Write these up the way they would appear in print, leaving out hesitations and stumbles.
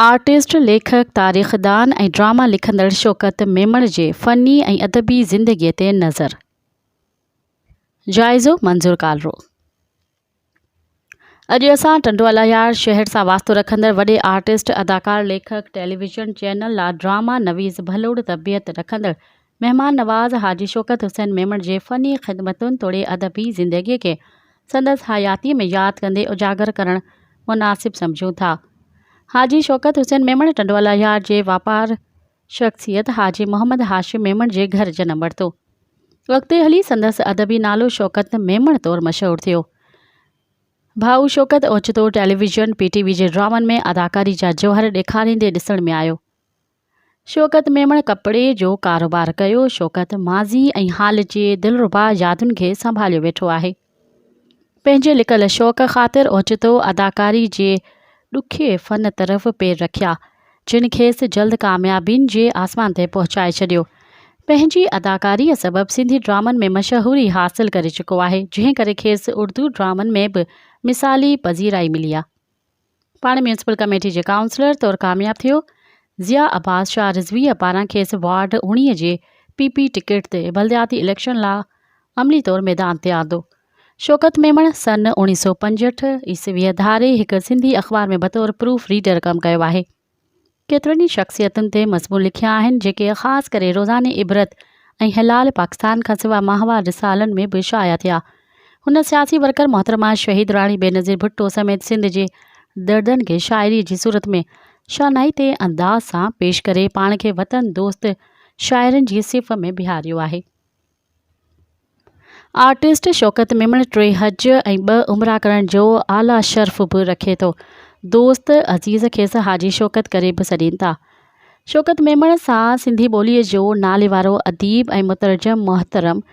Artist, ليکڪ، تاريخدان ۽ drama لکندڙ شوڪت ميمڻ جي فني ۽ ادبي زندگيء تي نظر. جائزو منظور ڪالرو. اڄ اسان ٽنڊو الهيار شهر سان واسطو رکندڙ وڏي آرٽسٽ، اداڪار، ليکڪ، ٽيليويزن چينل لا ڊراما نويس ڀلوڙ طبيعت رکندڙ مهمان نواز حاجي شوڪت حسين ميمڻ جي فني خدمتن توڙي ادبي زندگيء کي سندس حياتيء ۾ ياد ڪندي اجاگر ڪرڻ مناسب سمجهون ٿا. حاجي شوڪت حسين ميمڻ ٽنڊوالهيار جي واپار شخصيت حاجي محمد هاشم ميمڻ جي گهر جنم ورتو. اڳتي هلي سندس ادبي نالو شوڪت ميمڻ طور مشهور ٿيو. ڀائو شوڪت اوچتو ٽيليويزن پي ٽي وي جي ڊرامن ۾ اداڪاري جا جوهر ڏيکاريندي ڏسڻ ۾ آيو. شوڪت ميمڻ ڪپڙي جو ڪاروبار ڪيو. شوڪت ماضي ۽ حال جي دلربا يادن کي سنڀاليو ويٺو آهي. پنهنجي لڪل شوق خاطر اوچتو اداڪاري جي ڏکي فن طرف پير رکيا، جن کيس جلد ڪاميابين جي آسمان تي پهچائي ڇڏيو. پنهنجي اداڪاريء سبب سنڌي ڊرامن ۾ مشهوري حاصل ڪري چڪو آهي، جنهن ڪري کيس اردو ڊرامن ۾ به مثالي پذيرائي ملي آ. پاڻ ميونسپل ڪميٽي جي ڪائونسلر طور ڪامياب ٿيو. ضياء عباس شاهه رضويء پاران کيس وارڊ 19 جي پي پي ٽڪيٽ تي بلدياتي اليڪشن لا عملي طور ميدان تي آندو. شوڪت ميمڻ سن 1965 عيسويء ڌاري هڪ سنڌي اخبار ۾ بطور پروف ريڊر ڪم ڪيو آهي. ڪيترن ئي شخصيتن تي مضمون لکيا آهن، جيڪي خاص ڪري روزاني عبرت ۽ هلال پاڪستان کان سواء ماهوار رسالن ۾ به شايع ٿيا. هن سياسي ورڪر محترمه شهيد راڻي بينظير ڀٽو سميت سنڌ جي دردن کي شاعريء جي صورت ۾ شانائتي انداز سان پيش ڪري پاڻ کي وطن دوست شاعرن جي صف ۾ بيهاريو آهي. آرٽسٽ شوڪت ميمڻ ٽي حج ۽ ٻه عمرا ڪرڻ جو اعليٰ شرف به رکي ٿو. دوست عزيز کيس حاجي شوڪت ڪري به سڏين ٿا. شوڪت ميمڻ سان سنڌي ٻوليء جو ناليوارو اديب ۽ مترجم محترم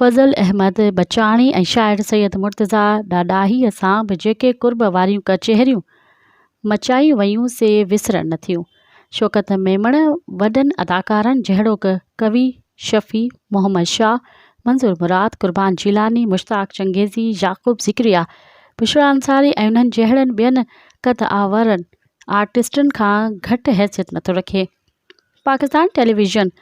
فضل احمد بچاڻي ۽ شاعر سيد مرتضيٰ ڏاڏاهيء سان به جيڪي قرب واريون ڪچهريون مچايون ويون سي وسرن نه ٿيون. شوڪت ميمڻ وڏن اداڪارن جهڙوڪ قوي شفيع، محمد شاهه، منظور مراد، قربان جيلاني، مشتاق چنگيزي، يعقوب ذڪريا، بشريٰ انصاري ۽ انهن جهڙن ٻين قد آورن آرٽسٽن کان گهٽ حيثيت نٿو رکي. پاڪستان ٽيليويزن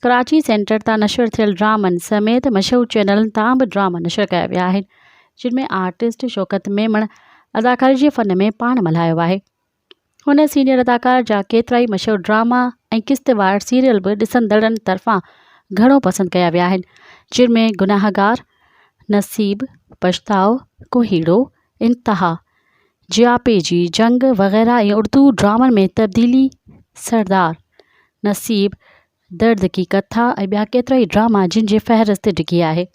ڪراچي سينٽر تان نشر ٿيل ڊرامن سميت مشهور چينلن تان به ڊراما نشر ڪيا ويا آهن جن ۾ آرٽسٽ شوڪت ميمڻ اداڪاري جي فن ۾ پاڻ ملهايو آهي هن سينيئر اداڪار جا ڪيترائي مشهور ڊراما ۽ قسطوار سيريل به ڏسندڙن طرفان گهڻو پسند ڪيا ويا آهن جن ۾ گناهگار نصيب پڇتاء ڪوهيڙو انتها، جياپي جي جنگ وغيره ۽ اردو ڊرامن ۾ تبديلي، سردار، نصيب، درد ڪي ڪٿا ۽ ٻيا ڪيترائي ڊراما جن جي فهرست ڊگهي آهي.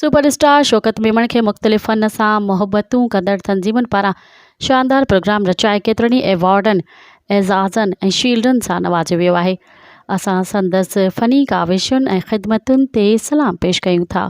سپر اسٽار شوڪت ميمڻ کي مختلف فن سان محبتون ڪندڙ تنظيمن پاران شاندار پروگرام رچائي ڪيترن ئي ايوارڊن، اعزازن ۽ شيلڊن سان نوازيو ويو آهي. اسان سندس فني ڪاوشن ۽ خدمتن تي سلام پيش ڪيون ٿا.